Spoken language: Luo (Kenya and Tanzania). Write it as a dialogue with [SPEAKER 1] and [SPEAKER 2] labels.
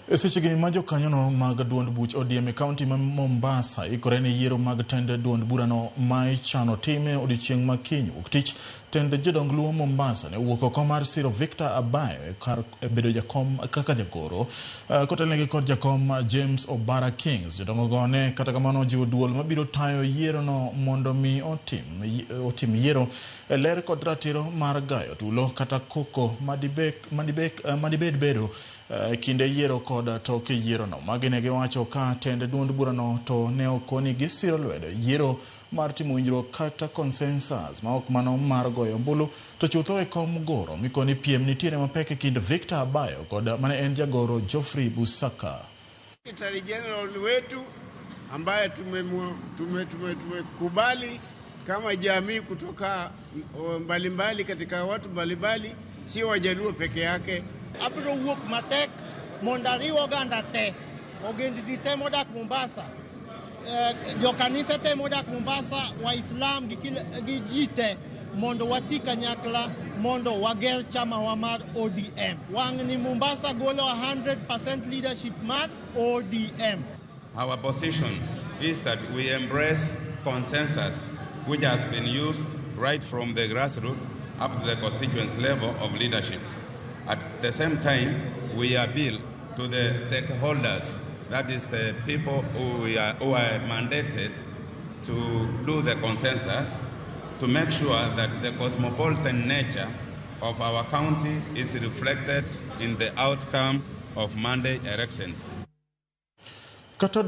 [SPEAKER 1] E sechegi ma jokanyono mag duond buch ODM e kaunti ma Mombasa ikore ne yiero mag tend duond burano ma ichano time odiochieng' ma kiny wuok tich, tend jodong Luo Mombasa ne owuok oko mar siro Victor Abayo e kar bedo jakom kaka jagoro kotelnegi kod jakom James Obara Kings. Jodongo go ne kata kamano ojiwo duol mabiro tayo yierono mondo mi otim yiero e ler kod ratiro mar gayo tulo kata koko madibed bedo kinde yiero kod tok yierono. Magi ne giwacho ka tend duond burano to ne okoni gisiro lwedo yiero mar timo winjruok kata consensus ma ok mano mar goyo ombulu to chutho e kom goro mikoni piem nitiere mapek e kind Victor Abayo kod mane en jagoro Geoffrey Busaka.
[SPEAKER 2] Secretary General wetu ambaye tumekubali kama jamii kutoka mbalimbali katika watu mbalimbali, sio Wajaluo peke yake.
[SPEAKER 3] Abiro wuok matek mondo ariw oganda te, ogendni te modak Mombasa, jokanise te modak Mombasa, Waislam gi ji te mondo wati kanyakla mondo wager chamawa mar ODM. Wang'ni Mombasa golo 100% leadership mar ODM.
[SPEAKER 4] Our position is that we embrace consensus, which has been used right from the grassroots up to the constituency level of leadership. At the same time, we appeal to the stakeholders, that is the people who are mandated to do the consensus, to make sure that the cosmopolitan nature of our county is reflected in the outcome of Monday elections.
[SPEAKER 1] Kata